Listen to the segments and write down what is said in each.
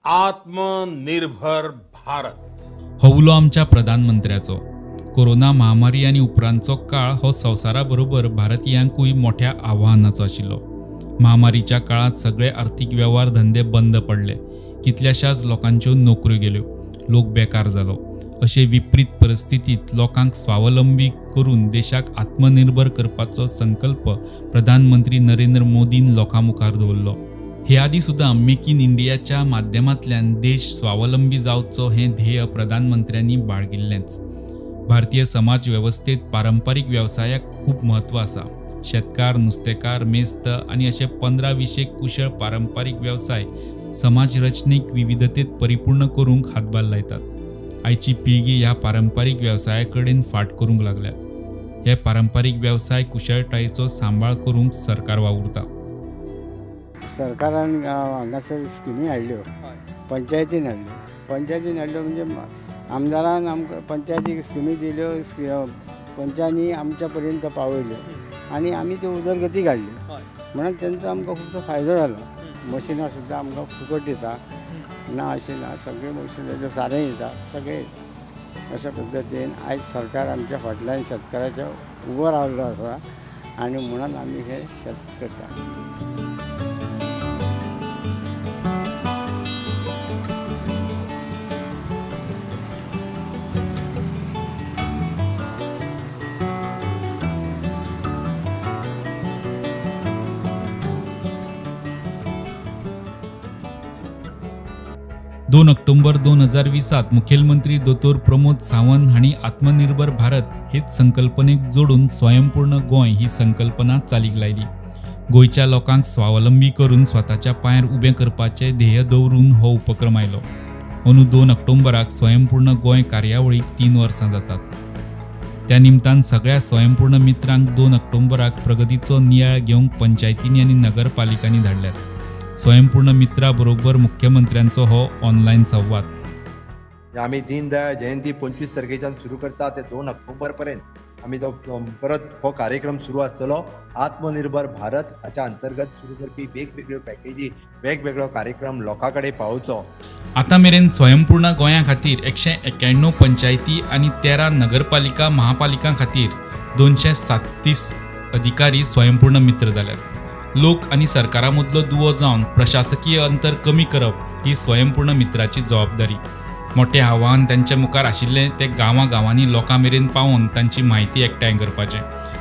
आत्मनिर्भर भारत। हो उलो आमच्या प्रधानमंत्र्याचो। कोरोना महामारी आनी उपरांतचो काळ हो संवसारा बरोबर भारतीयांकूय मोठ्या आव्हानाचो आशिल्लो। महामारीच्या काळांत सगळे आर्थीक वेव्हार धंदे बंद पडले, कितल्याशाच लोकांच्यो नोकऱ्यो गेल्यो, लोक बेकार जालो। अशे विपरीत परिस्थितीत लोकांक स्वावलंबी करून देशाक आत्मनिर्भर करपाचो संकल्प प्रधानमंत्री नरेंद्र मोदीन लोकां मुखार दवरलो। हे आदी सुद्दां मेक इन इंडियाच्या माध्यमांतल्यान देश स्वावलंबी जावचो हें ध्येय प्रधानमंत्र्यांनी बाळगिल्लेंच। भारतीय समाज वेवस्थेत पारंपारीक वेवसायाक खूब म्हत्व आसा। शेतकार, नुस्तेकार, मेस्त आनी अशे 15-20 कुशळ पारंपारीक वेवसाय समाज रचनेक विविधतेत परिपूर्ण करूंक हातभार लायतात। आयची पिळगी ह्या पारंपारीक वेवसाया कडेन फाट करूंक लागल्या। हे पारंपारीक वेवसाय कुशळटायेचो सांबाळ करूंक सरकार वावुरता। सरकारान हांगासर स्किमी हाडल्यो, पंचायतीन हाडल्यो, पंचायतीन हाडल्यो म्हणजे आमदारान आमकां पंचायतीक स्किमी दिल्यो, पंचांनी आमच्या पर्यंत पावयल्यो आनी आमी त्यो उदरगती काडल्यो, म्हणून तेंचो आमकां खुबसो फायदो जालो। मशिनां सुद्दां आमकां फुकट दिता ना अशें ना, सगळें मशीन दिता, सारें दिता, सगळें दिता। अशा पद्दतीन आयज सरकार आमच्या फाटल्यान शेतकाराच्या उबो रावल्लो आसा आनी म्हणून आमी हें शेत करता। दोन ऑक्टोबर 2020 मुखेलमंत्री दोतोर प्रमोद सावंत हांणी आत्मनिर्भर भारत हेच संकल्पनेक जोडून स्वयंपूर्ण गोंय ही संकल्पना चालीक लायली। गोंयच्या लोकांक स्वावलंबी करून स्वताच्या पांयार उबें करपाचें ध्येय दवरून हो उपक्रम आयलो। अंदू 2 ऑक्टोबराक स्वयंपूर्ण गोंय कार्यावळीक 3 वर्सां जातात। त्या निमतान सगळ्या स्वयंपूर्ण मित्रांक 2 ऑक्टोबराक प्रगतीचो नियाळ घेवंक पंचायतींनी आनी नगरपालिकांनी धाडल्यात। स्वयंपूर्ण मित्रा बरोबर मुख्यमंत्र्यांचो हो ऑनलायन संवाद। आमी दीनदयाळ जयंती 25 तारखेच्यान सुरू करता ते 2 ऑक्टोबर पर्यंत आमी तो परत हो कार्यक्रम सुरू आसतलो। आत्मनिर्भर भारत हाच्या अंतर्गत सुरू करपी वेगवेगळ्यो पॅकेजी, वेगवेगळो कार्यक्रम लोकां कडेन पावोवचो। आतां मेरेन स्वयंपूर्ण गोंया खातीर 191 पंचायती आनी 13 नगरपालिका महापालिकां खातीर 237 अधिकारी स्वयंपूर्ण मित्र जाल्यात। लोक आनी सरकारा मदलो दुवो जावन प्रशासकीय अंतर कमी करप ही स्वयंपूर्ण मित्राची जबाबदारी। मोठें आव्हान तांच्या मुखार आशिल्लें तें गांवां गांवांनी लोकां मेरेन पावोवन तांची म्हायती एकठांय करपाचें।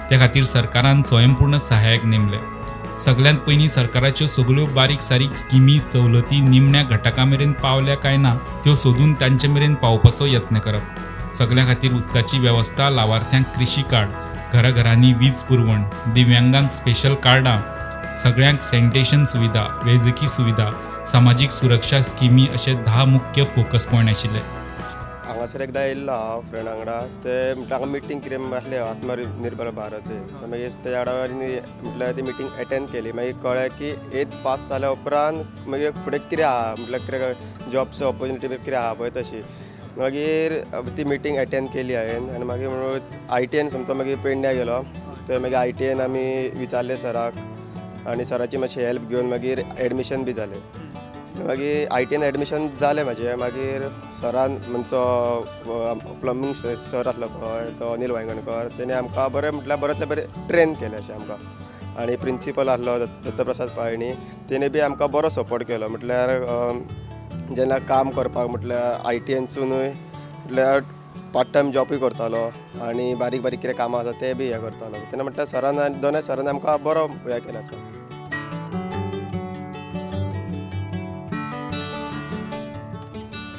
त्या खातीर सरकारान स्वयंपूर्ण सहाय्यक नेमले। सगल्यांत पयलीं सरकाराच्यो सगल्यो बारीक सारीक स्किमी, सवलती निमण्या घटकां मेरेन पावल्या काय ना त्यो सोदून तांचे मेरेन पावोवपाचो यत्न करप। सगल्यां खातीर उदकाची वेवस्था, लावार्थ्यांक कृशी कार्ड, घराघरांनी वीज पुरवण, दिव्यांगांक स्पेशल कार्डां, सगळ्यांक सॅनिटेशन सुविधा, वैजकी सुविधा, सामाजीक सुरक्षा स्किमी अशे 10 मुख्य फोकस पॉयंट आशिल्ले। हांगासर एकदां येयल्लो हांव फ्रेंडा वांगडा, ते म्हटल्यार हांगा मिटींग कितें आसलें आत्मनिर्भर भारत, मागीर तेज्या वांगडा म्हटल्यार ती मिटींग एटेंड केली। मागीर कळ्ळें की 8th पास जाल्या उपरांत मागीर फुडें कितें आहा, म्हटल्यार कितें जॉब्स ऑपोर्चुनिटी कितें आहा पळय तशी। मागीर ती मिटींग एटेंड केली हांवें आनी मागीर ITN समतो मागीर पेडण्या गेलो, थंय मागीर ITN आमी विचारलें सराक आनी सराची मातशी हेल्प घेवन मागीर एडमिशन बी जालें। मागीर ITN admission जालें म्हाजें। मागीर सरान म्हणचो प्लंबींग सर आसलो पळय तो अनिल वायंगणकर, तेणें आमकां बरें म्हटल्यार बरेंतलें बरें ट्रेन केलें अशें आमकां। आनी प्रिंसिपल आसलो दत्तप्रसाद पाळणी, तेणें बी आमकां बरो सपोर्ट केलो। म्हटल्यार जेन्ना काम करपाक म्हटल्यार ITNसूनय म्हटल्यार पार्ट टायम जॉबूय करतालो आनी बारीक बारीक कितें कामां आसा तें बी हें करतालो। तेन्ना म्हटल्यार सरान आनी दोनूय सरान आमकां बरो हें केला।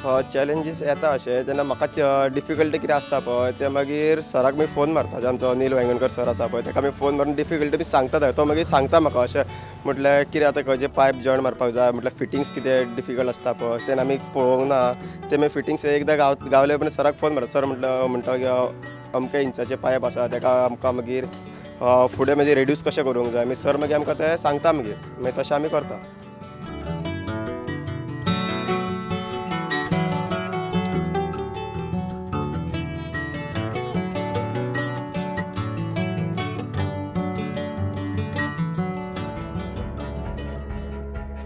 चॅलेंजीस येता अशें जेन्ना म्हाका डिफिकल्टी कितें आसता पळय तें मागीर सराक मी फोन मारता, जे आमचो अनिल वायंगणकर सर आसा पळय तेका मी फोन मारून डिफिकल्टी बी सांगता। तो मागीर सांगता म्हाका अशें म्हटल्यार कितें आतां खंयचे पायप जॉयंट मारपाक जाय, म्हटल्यार फिटिंग्स कितें डिफिकल्ट आसता पळय तेन्ना आमी पळोवंक ना, ते मागीर फिटिंग्स एकदां गावले पण सराक फोन मारता। सर म्हटल्यार म्हणटा की अमके इंचाचे पायप आसा तेका आमकां मागीर फुडें मागीर रेड्यूस कशें करूंक जाय, मागीर सर मागीर आमकां तें सांगता, मागीर मागीर तशें आमी करता।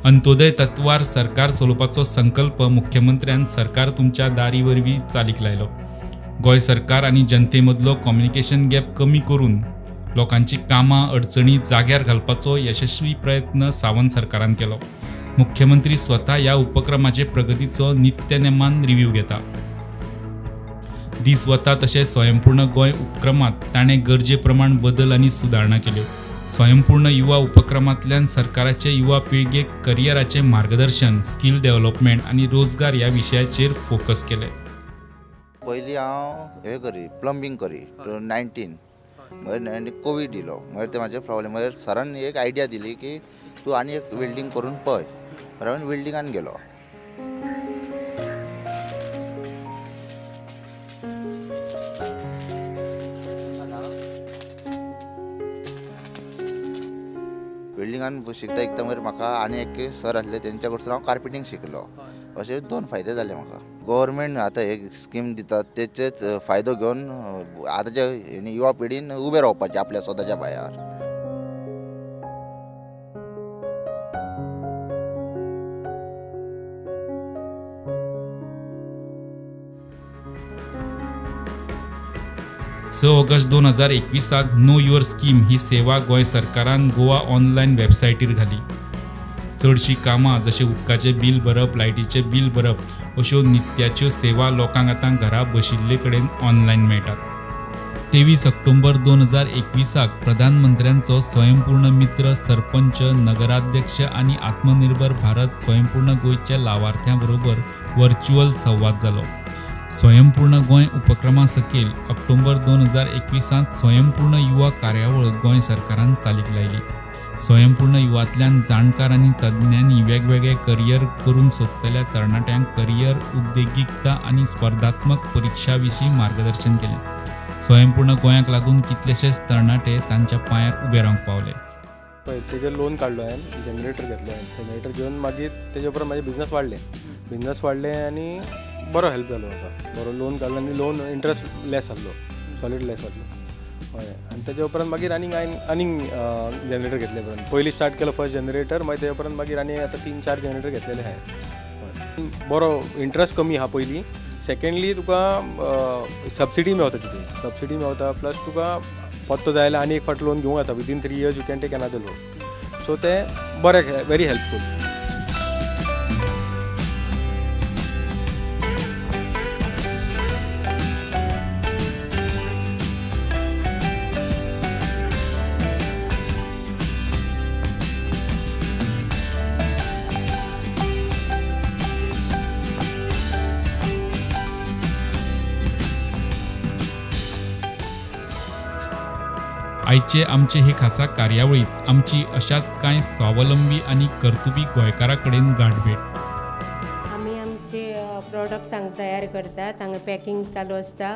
अंत्योदय तत्वार सरकार चलोवपाचो संकल्प मुख्यमंत्र्यान सरकार तुमच्या दारी वरवीं चालीक लायलो. गोंय सरकार आनी जनते मदलो कम्युनिकेशन गॅप कमी करून लोकांची कामां अडचणी जाग्यार घालपाचो यशस्वी प्रयत्न सावंत सरकारान केलो. मुख्यमंत्री स्वता ह्या उपक्रमाचे प्रगतीचो नित्यनेमान रिव्ह्यू घेता. दीस वता तशें स्वयंपूर्ण गोंय उपक्रमांत ताणें गरजे प्रमाण बदल आनी सुदारणा केल्यो. स्वयंपूर्ण युवा उपक्रमांतल्यान सरकाराचे युवा पिळगेक करियराचें मार्गदर्शन, स्कील डेव्हलपमेंट आनी रोजगार ह्या विशयाचेर फोकस केलें. पयलीं हांव हें करी, प्लंबींग करी 19, मागीर कोवीड येयलो, मागीर ते म्हाजें प्रॉब्लेम. मागीर सरान एक आयडिया दिली की तूं आनी एक वेल्डींग करून पळय. मागीर हांवें वेल्डिंगान गेलो. वेल्डिंगान शिकता शिकता मागीर म्हाका आनी एक सर आसले तेंच्या कडसून हांव कार्पेटींग शिकलो. अशे 2 फायदे जाले म्हाका. गव्हर्मेंट आतां एक स्कीम दितात तेचेच फायदो घेवन आतांच्या युवा पिढीन उबे रावपाचें आपल्या स्वताच्या पांयार. स ऑगस्ट 2021 नो your scheme ही सेवा गोंय सरकारान गोवा ऑनलायन वेबसायटीर घाली. चडशीं कामां जशें उदकाचें बील भरप, लायटीचें बील भरप अश्यो नित्याच्यो सेवा लोकांक आतां घरा बशिल्ले कडेन ऑनलायन मेळटात. 23 ऑक्टोबर 2021 प्रधानमंत्र्यांचो स्वयंपूर्ण मित्र सरपंच, नगराध्यक्ष आनी आत्मनिर्भर भारत स्वयंपूर्ण गोंयच्या लावार्थ्यां बरोबर व्हर्च्युअल संवाद जालो. स्वयंपूर्ण गोंय उपक्रमा सकयल ऑक्टोबर 2021 स्वयंपूर्ण युवा कार्यावळ गोंय सरकारान चालीक लायली. स्वयंपूर्ण युवांतल्यान जाणकार आनी तज्ञांनी वेगवेगळे करियर करूंक सोदतल्या तरणाट्यांक करियर, उद्देगीकता आनी स्पर्धात्मक परिक्षा विशीं मार्गदर्शन केलें. स्वयंपूर्ण गोंयाक लागून कितलेशेच तरणाटे तांच्या पांयार उबे रावंक पावले. पळय तेजेर लोन काडलो हांवें, जनरेटर घेतलो हांवें. जनरेटर घेवन मागीर तेजे उपरांत म्हाजें बिजनस वाडलें. बिजनस वाडलें आनी बरो हेल्प जालो म्हाका. बरो लोन काडलो आनी लोन इंट्रस्ट लेस आहलो, सॉलीड लेस आहलो. हय, आनी तेजे उपरांत मागीर आनीक हांवें आनीक जनरेटर घेतले. उपरांत पयलीं स्टार्ट केलो फर्स्ट जनरेटर, मागीर तेजे उपरांत मागीर आनी आतां 3-4 जनरेटर घेतलेले आहाय. हय, बरो इंट्रस्ट कमी आहा पयलीं. सेकेंडली तुका सबसिडी मेवता, तितून सबसिडी मेवता, प्लस तुका पत्तो जाय जाल्यार आनी एक फावट लोन घेवंक जाता. Within 3 years you can take another loan. So तें बरें, व्हेरी हेल्पफूल. आयचे आमचे हे खासा कार्यावळीत आमची अशाच कांय स्वावलंबी आनी कर्तुबी गोंयकारा कडेन गांठभेट. आमी आमचे प्रोडक्ट हांगा तयार करतात. हांगा पॅकिंग चालू आसता,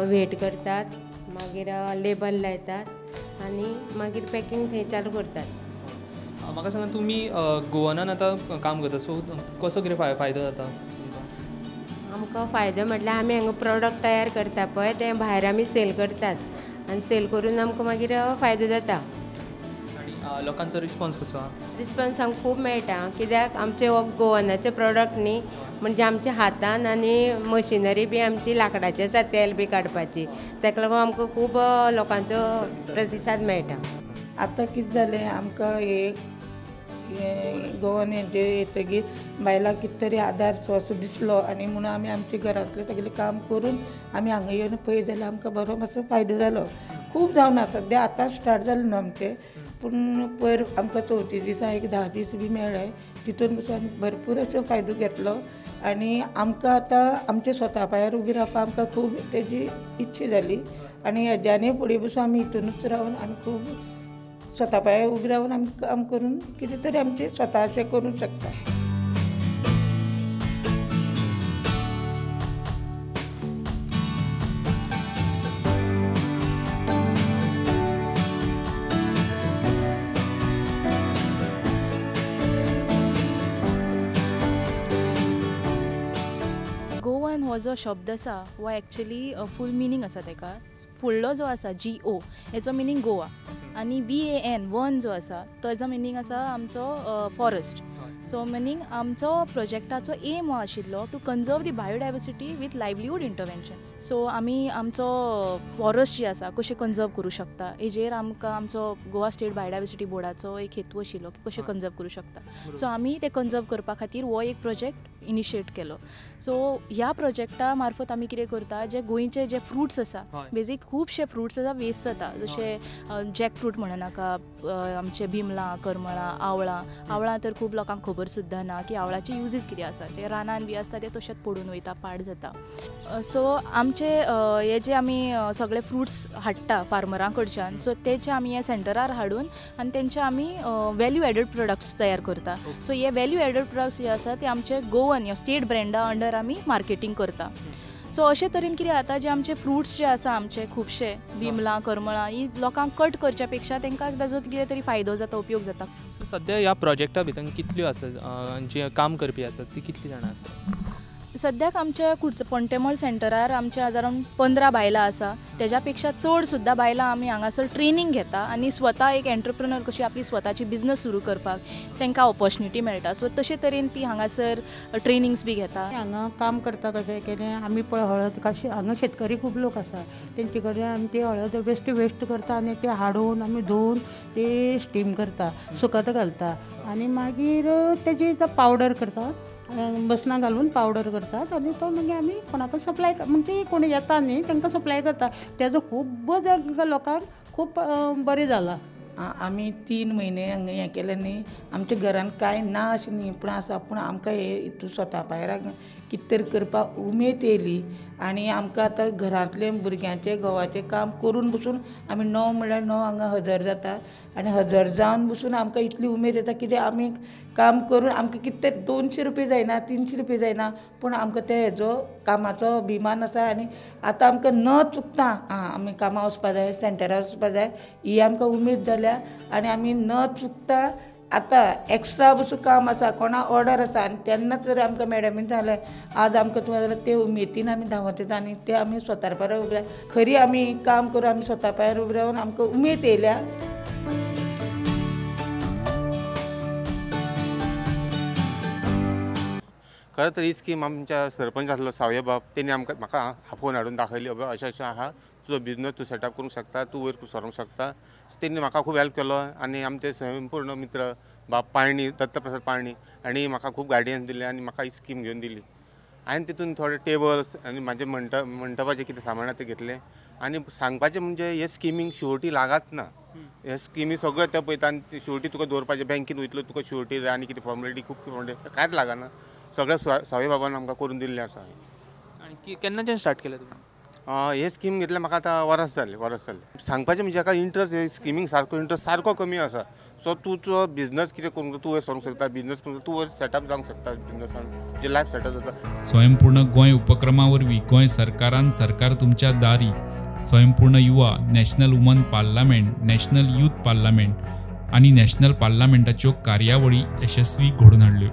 वेट करतात, मागीर लेबल लायतात आनी मागीर पॅकिंग थंय चालू करतात. म्हाका सांगा, तुमी गोवनान आतां काम करता, सो कसो कितें फायदो जाता? आमकां फायदो म्हटल्यार आमी हांगा प्रोडक्ट तयार करता पळय, तें भायर आमी सेल करतात आनी सेल करून आमकां मागीर फायदो जाता. आनी लोकांचो रिस्पॉन्स कसो आसा? रिस्पॉन्स आमकां खूब मेळटा, कित्याक आमचे हो गोवनाचे प्रोडक्ट न्ही, म्हणजे आमच्या हातान आनी मशिनरी बी आमची लांकडाची आसा, तेल बी काडपाची, ताका लागून आमकां खूब लोकांचो प्रतिसाद मेळटा. आतां कितें जालें, आमकां एक गोवन हेंचे येतकीर बायलांक कितें तरी आदार सो असो दिसलो आनी म्हणून आमी आमच्या घरांतलें सगळें काम करून आमी हांगा येवन पळयत जाल्यार आमकां बरो मातसो फायदो जालो. खूब जावना, सद्या आतां स्टार्ट जालें न्हू आमचें, पूण पयर आमकां चवथी दिसा एक 10 दीस बी मेळ्ळे, तितून पसून आमी भरपूर असो फायदो घेतलो आनी आमकां आतां आमच्या स्वता पांयार उबी रावपाक आमकां खूब तेजी इच्छा जाली आनी हेज्यानय फुडें पसून आमी हितुनूच रावन आमी खूब स्वता पांयार उबी रावन आमी काम करून कितें तरी आमचें स्वता अशें करूंक शकता. गोवन हो हो जो शब्द आसा हो एक्चुअली फूल मिनींग आसा तेका. फुडलो जो आसा जी ओ हेचो मिनींग गोवा आनी बी ए एन वन जो आसा ताजो मिनींग आसा आमचो फॉरेस्ट. सो मिनींग आमचो प्रोजेक्टाचो एम हो आशिल्लो to conserve the biodiversity with livelihood interventions. So आमी आमचो फॉरेस्ट जे आसा कशें कन्जर्व करूं शकता हेजेर आमकां आमचो गोवा स्टेट बायोडायवर्सिटी बोर्डाचो एक हेतू आशिल्लो की कशें कन्जर्व करूं शकता. सो आमी ते कन्जर्व करपा खातीर हो एक प्रोजेक्ट इनिशिएट केलो. सो ह्या प्रोजेक्टा मार्फत आमी कितें करता, जे गोंयचे जे फ्रुट्स आसा बेजीक खुबशे फ्रुट्स आसा वेस्ट जाता, जशे जॅक फ्रूट म्हणनाका, आमचे बिमलां, करमळां, आवळां. आवळां तर खूब लोकांक खबर सुद्दां ना की आवळाचे युजीस कितें आसा, ते रानान बी आसता ते तशेंच पडून वयता, पाड जाता. सो आमचे हे जे आमी सगळे फ्रुट्स हाडटा फार्मरां कडच्यान, सो तेचे आमी हे सेंटरार हाडून आनी तेंचे आमी वेल्यू एडड प्रोडक्ट्स तयार करता. सो हे वेल्यू एडड प्रोडक्ट्स जे आसा ते आमचे गोवन या स्टेट ब्रँडा अंडर आमी मार्केटींग करता. सो अशे तरेन कितें जाता, जे आमचे फ्रुट्स जे आसा आमचे खुबशे बिमलां, करमळां, ही लोकांक कट करच्या पेक्षा तांकां ताजो कितें तरी फायदो जाता, उपयोग जाता. सो सद्या ह्या प्रोजेक्टा भितर कितल्यो आसा जे काम करपी आसात ती कितली जाणां आसात? सद्याक आमच्या पंटेमळ सेंटरार आमच्या सादारण 15 बायलां आसा. तेज्या पेक्षा चड सुद्दां बायलां आमी हांगासर ट्रेनींग घेता आनी स्वता एक एंटरप्रेनर कशी आपली स्वताची बिजनस सुरू करपाक तांकां ऑपॉर्च्युनिटी मेळटा. सो तशे तरेन ती हांगासर ट्रेनिंग्स बी घेता. हांगा काम करता कशें कितें आमी पळय हळद कशी हांगा शेतकरी खूब लोक आसा, तेंचे कडेन आमी ती हळद बेश्टी वेस्ट करता आनी ते हाडून आमी धुवन ती स्टीम करता, सुकत घालता आनी मागीर तेजी पावडर करता, बसना घालून पावडर करतात आनी तो मागीर आमी कोणाक सप्लाय म्हणजे कोण येता न्ही तांकां सप्लाय करता. तेजो खूब लोकांक खूब बरें जालां. आमी 3 म्हयने हांगा हें केलें न्ही, आमच्या घरान कांय ना अशें न्ही पूण आसा, पूण आमकां हे हितून स्वता पांयार कितें तरी करपाक उमेद येयली आनी आमकां आतां घरांतलें भुरग्यांचें घोवाचें काम करून बसून आमी 9 म्हळ्यार 9 हांगा हजर जाता आनी हजर जावन बसून आमकां इतली उमेद येता कितें आमी काम करून आमकां कितें तरी 200 रुपया जायना, 300 रुपया जायना, पूण आमकां ते हेजो कामाचो अभिमान आसा आनी आतां आमकां न चुकता आमी कामां वचपा जाय, सेंटरार वचपा जाय, ही आमकां उमेद जाल्या आनी आमी न चुकता आतां एक्स्ट्रा बसून काम आसा, कोणा ऑर्डर आसा आनी तेन्ना तर आमकां मॅडमीन सांगलें आज आमकां तुवें जाल्यार ते उमेदीन आमी धांवत येता आनी ते आमी स्वता पांयार उबे खरी आमी काम करून आमी स्वता पांयार उबे रावन आमकां उमेद येयल्या. खरें तर ही स्कीम आमच्या सरपंच आसलो सावये बाब तेणी आमकां म्हाका आपोवन हाडून दाखयली, अबे अशें अशें आहा तुजो बिजनस तूं सेटअप करूंक शकता, तूं वयर सरूंक शकता. तेणी म्हाका खूब हेल्प केलो आनी आमचे स्वयंपूर्ण मित्र बाब पाळणी, दत्तप्रसाद पाळणी हांणी म्हाका खूब गायडन्स दिलें आनी म्हाका ही स्कीम घेवन दिली. हांवें तितून थोडे टेबल्स आनी म्हाजे मंटपाचें कितें सामान आसा तें घेतलें. आनी सांगपाचें म्हणजे हे स्किमींक शुअरिटी लागाच ना, हे स्किमी सगळें ते पळयता आनी शुअरिटी तुका दवरपाचें, बँकेन वयतलो तुका शुअरिटी जाय आनी कितें फॉर्मेलिटी खूब कांयच लागना, सगळें सावय बाबान आमकां करून दिल्लें आसा. आनी केन्नाच्यान स्टार्ट केलें तुमी हे स्कीम घेतलें? म्हाका आतां वरस जालें, वरस जालें. सांगपाचें म्हणजे हाका इंट्रस्ट, हे स्किमींक सारको इंट्रस्ट सारको कमी आसा. सो तूं तुजो बिजनस कितें करूंक तूं वयर सरूंक शकता, बिजनस करूंक तूं वयर सेटअप जावंक शकता, बिजनसान तुजें लायफ सेटअप जाता. स्वयंपूर्ण गोंय उपक्रमा वरवीं गोंय सरकारान सरकार तुमच्या दारी, स्वयंपूर्ण युवा, national woman parliament, national youth parliament आनी नॅशनल पार्लमेंटाच्यो कार्यावळी यशस्वी घडोवन हाडल्यो.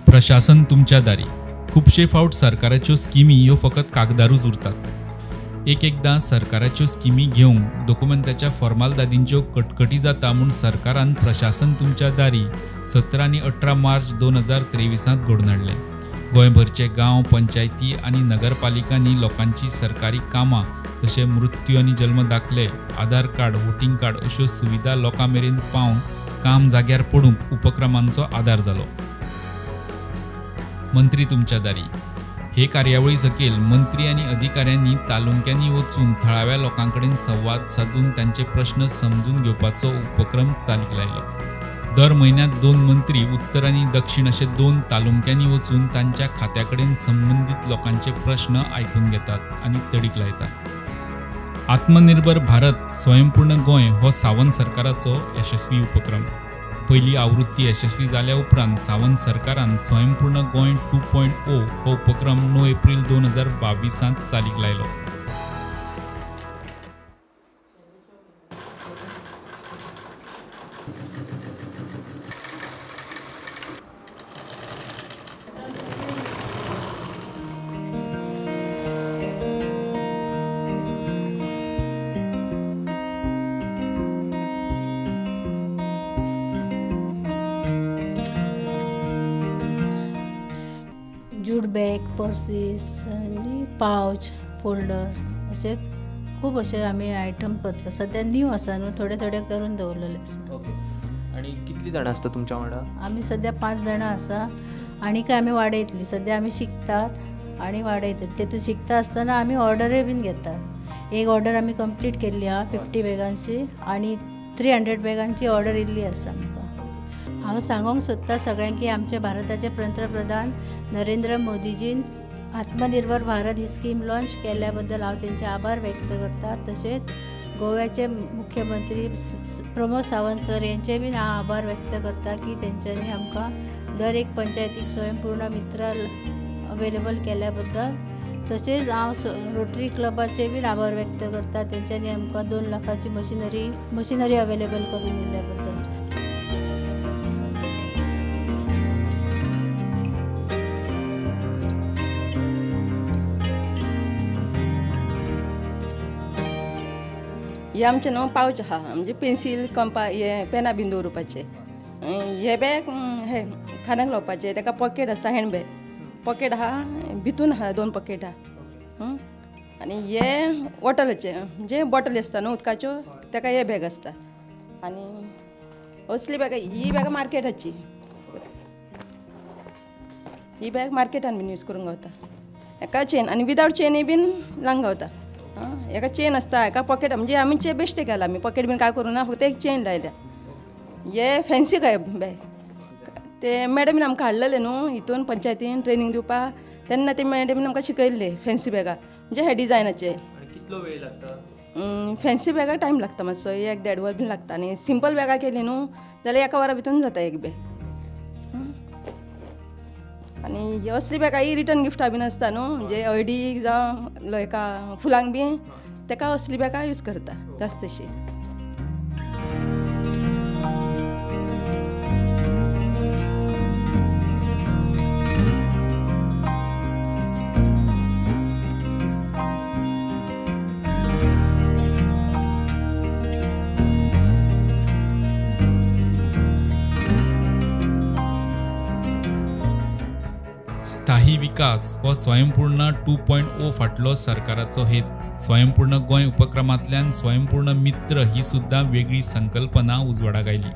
प्रशासन तुमच्या दारी खुबशे फावट सरकाराच्यो स्किमी ह्यो फकत कागदारूच उरतात. एक एकदां सरकाराच्यो स्किमी घेवंक दोकुमेंताच्या फॉर्मालदादींच्यो कटकटी जाता म्हूण सरकारान प्रशासन तुमच्या दारी 17 आनी 18 मार्च 2023 घडोवन हाडलें. गोंयभरचे गांव, पंचायती आनी नगरपालिकांनी लोकांची सरकारी कामां जशें मृत्यू आनी जल्म दाखले, आधार कार्ड, वोटींग कार्ड अश्यो सुविधा लोकां मेरेन पावोवंक काम जाग्यार पडूंक उपक्रमांचो आदार जालो. मंत्री तुमच्या दारी हे कार्यावळी सकयल मंत्री आनी अधिकाऱ्यांनी तालुक्यांनी वचून थळाव्या लोकां कडेन संवाद सादून तांचे प्रश्न समजून घेवपाचो उपक्रम चालीक लायलो. दर म्हयन्यात 2 मंत्री उत्तर आनी दक्षिण अशे 2 तालुक्यांनी वचून तांच्या खात्या कडेन संबंदीत लोकांचे प्रश्न आयकून घेतात आनी तडीक लायतात. आत्मनिर्भर भारत स्वयंपूर्ण गोंय हो सावंत सरकाराचो यशस्वी उपक्रम. पयली आवृत्ती यशस्वी जाल्या उपरांत सावंत सरकारान स्वयंपूर्ण गोंय 2.0 हो उपक्रम 9 एप्रिल 2022 चालीक लायलो. जूट बॅग, पर्सीस आनी पावच, फोल्डर अशे खूब अशे आमी आयटम करता. सद्या न्यू आसा न्हू, थोडे थोडे करून दवरलेले आसा. ओके, आनी कितली जाणां आसता तुमच्या वांगडा? आमी सद्या 5 जाणां आसा आनी काय आमी वाडयतली. सद्या आमी शिकतात आनी वाडयतली. तेतून शिकता आसतना आमी ऑर्डरूय बीन घेतात. एक ऑर्डर आमी कंप्लीट केल्ली आहा 50 बॅगांची आनी 300 बॅगांची ऑर्डर इल्ली आसा आमकां. हांव सांगूंक सोदता सगळ्यांक की आमचे भारताचे पंतप्रधान नरेंद्र मोदीजीन आत्मनिर्भर भारत ही स्कीम लॉन्च केल्या बद्दल हांव तेंचे आभार व्यक्त करता. तशेंच गोव्याचे मुख्यमंत्री प्रमोद सावंत सर यांचे बीन हांव आभार व्यक्त करता की तेंच्यांनी आमकां दर एक पंचायतीक स्वयंपूर्ण मित्र अवेलेबल केल्या बद्दल. तशेंच हांव रोटरी क्लबाचे बीन आभार व्यक्त करता, तेंच्यांनी आमकां 2 लाखाची मशिनरी अवेलेबल करून दिल्या बद्दल. हे आमचें न्हू पावच आहा, म्हणजे पेन्सील, कंपा, हे पेनां बीन दवरुपाचें. हे बॅग हे खांद्याक लावपाचें, ताका पॉकेट आसा, हँड बॅग पॉकेट आहा, भितून आहा 2 पॉकेट आहा. आनी हे वॉटलाचें, म्हणजे बॉटल आसता न्हू उदकाच्यो, ताका हे बॅग आसता. आनी असली बॅगां, ही बॅगां मार्केटाची, ही बॅग मार्केटान बीन यूज करूंक गावता. हेका चेन आनी विदावट चेनय बीन लावंक गावता. एका चेन आसता, एका पॉकेट, म्हणजे आमी चे बेश्टे केला, आमी पॉकेट बीन काय करूं ना, फक्त एक चेन लायल्या. हे फॅन्सी काय बॅग ते मॅडमीन आमकां हाडलेले न्हू हितून पंचायतीन ट्रेनींग दिवपाक, तेन्ना ते मॅडमीन आमकां शिकयल्ले फॅन्सी बॅगां, म्हणजे हे डिजायनाचे. कितलो वेळ लागता फॅन्सी बॅगाक? टायम लागता मातसो, 1-1.5 वर बीन लागता. आनी सिंपल बॅगां केली न्हू जाल्यार 1 वरा भितून जाता एक बॅग. आनी असली बॅगां ही रिटर्न गिफ्टां बीन आसता न्हू, म्हणजे हळदीक जावं हेका फुलांक बीन, तेका असली बॅगां यूज करता जास्तशी. स्थायी विकास हो स्वयंपूर्ण 2.0 फाटलो सरकाराचो हेत. स्वयंपूर्ण गोंय उपक्रमांतल्यान स्वयंपूर्ण मित्र ही सुद्दां वेगळी संकल्पना उजवाडाक आयली.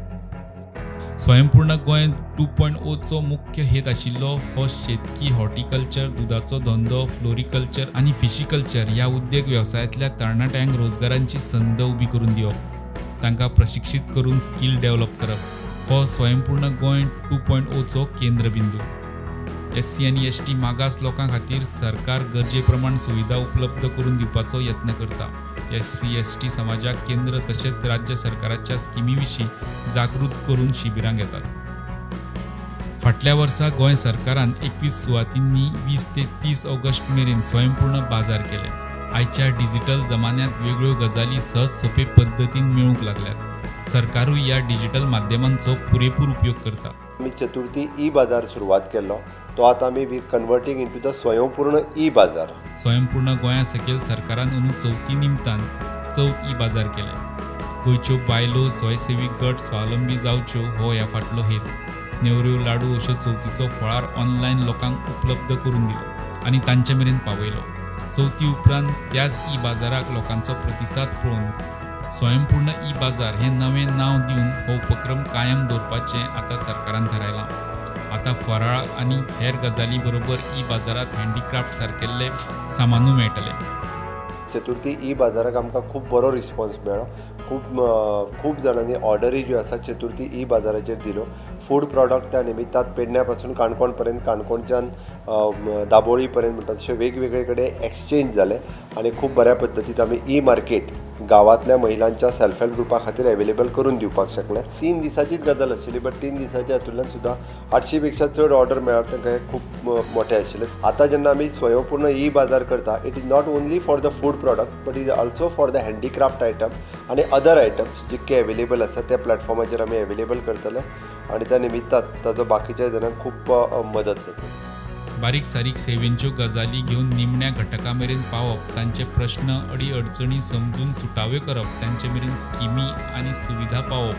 स्वयंपूर्ण गोंय 2.0चो मुख्य हेत आशिल्लो हो शेतकी, हॉर्टिकल्चर, दुदाचो धंदो, फ्लोरिकल्चर आनी फिशिकल्चर ह्या उद्देग वेवसायांतल्या तरणाट्यांक रोजगारांची संद उबी करून दिवप, तांकां प्रशिक्षीत करून स्कील डेव्हलप करप हो स्वयंपूर्ण गोंय 2.0चो केंद्रबिंदू. एससी आनी एसटी मागास लोकां खातीर सरकार गरजे प्रमाण सुविधा उपलब्ध करून दिवपाचो यत्न करता. एससी एसटी समाजाक केंद्र तशेंच राज्य सरकाराच्या स्किमी विशीं जागृत करून शिबिरां घेतात. फाटल्या वर्सा गोंय सरकारान 21 सुवातींनी 20 ते 30 ऑगस्ट मेरेन स्वयंपूर्ण बाजार केले. आयच्या डिजिटल जमान्यांत वेगळ्यो गजाली सहज सोपे पद्दतीन मेळूंक लागल्यात. सरकारूय ह्या डिजिटल माध्यमांचो पुरेपूर उपयोग करता. आमी चतुर्थी ई बाजार सुरवात केल्लो, तो आतां आमी we converting into the Swayampurna e Bazaar. Swayampurna गोंया सकयल सरकारान अंदू चवथी निमतान चवथ ई बाजार केले. गोंयच्यो बायलो स्वयंसेवी गट स्वावलंबी जावच्यो हो ह्या फाटलो हेत. नेवऱ्यो, लाडू अश्यो चवथीचो फळार ऑनलायन लोकांक उपलब्ध करून दिलो आनी तांचे मेरेन पावयलो. चवथी उपरांत त्याच ई बाजाराक लोकांचो प्रतिसाद पळोवन स्वयंपूर्ण ई बाजार हें नवें नांव दिवन हो उपक्रम कायम दवरपाचें आतां सरकारान थारायलां. आतां फराळ आनी हेर गजाली बरोबर ई बाजारांत हँडीक्राफ्ट सारकेल्ले सामानूय मेळटले. चतुर्थी ई बाजाराक आमकां खूब बरो रिस्पॉन्स मेळ्ळो. खूब जाणांनी ऑर्डरी ज्यो आसा चतुर्थी ई बाजाराचेर दिल्यो. फूड प्रॉडक्ट त्या निमित्तान पेडण्या पासून काणकोण पर्यंत, काणकोणच्यान दाबोळी पर्यंत म्हणटा तशे वेगवेगळे कडेन एक्सचेंज जाले आनी खूब बऱ्या पद्दतीन आमी ई मार्केट गांवांतल्या महिलांच्या सेल्फ हेल्प ग्रुपा खातीर अवेलेबल करून दिवपाक शकले. 3 दिसांचीच गजाल आशिल्ली, बट 3 दिसांच्या हातूंतल्यान सुद्दां 800 पेक्षा चड ऑर्डर मेळप तांकां हें खूब मोठें आशिल्लें. आतां जेन्ना आमी स्वयंपूर्ण ई बाजार करता, it is not only for the food product but is also for the handicraft item आनी अदर आयटम्स जितके अवेलेबल आसा त्या प्लॅटफॉर्माचेर आमी अवेलेबल करतले आनी त्या निमित्तान ताजो बाकीच्या जाणांक खूब मदत जातली. बारीक सारीक सेवेंच्यो गजाली घेवन निमण्या घटका मेरेन पावप, तांचे प्रश्न अडी अडचणी समजून सुटाव्यो करप, तांचे मेरेन स्किमी आनी सुविधा पावप,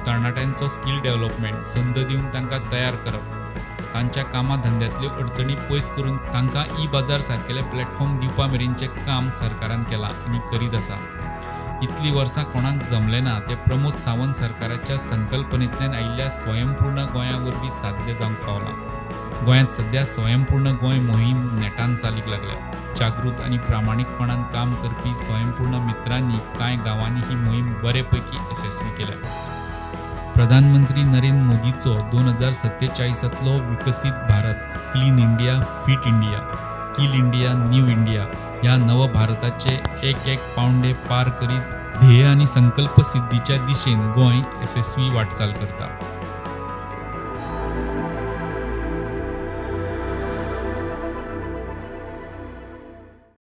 तरणाट्यांचो स्कील डेव्हलपमेंट संद दिवन तांकां तयार करप, तांच्या कामा धंद्यांतल्यो अडचणी पयस करून तांकां ई बाजार सारकेले प्लॅटफॉर्म दिवपा मेरेनचें काम सरकारान केलां आनी करीत आसा. इतलीं वर्सां कोणाक जमलें ना तें प्रमोद सावंत सरकाराच्या संकल्पनेंतल्यान आयिल्ल्या स्वयंपूर्ण गोंया वरवीं साध्य जावंक पावलां. गोंयांत सध्या स्वयंपूर्ण गोंय मोहीम नेटान चालीक लागल्या. जागृत आनी प्रामाणीकपणान काम करपी स्वयंपूर्ण मित्रांनी कांय गांवांनी ही मोहीम बरे पैकी यशस्वी केल्या. प्रधानमंत्री नरेंद्र मोदीचो 2047तलो विकसीत Bharat, clean India, fit India, skill India, new India ह्या नव भारताचे एक एक पावंडे पार करीत ध्येय आनी संकल्प सिद्धीच्या दिशेन गोंय येसस्वी वाटचाल करता.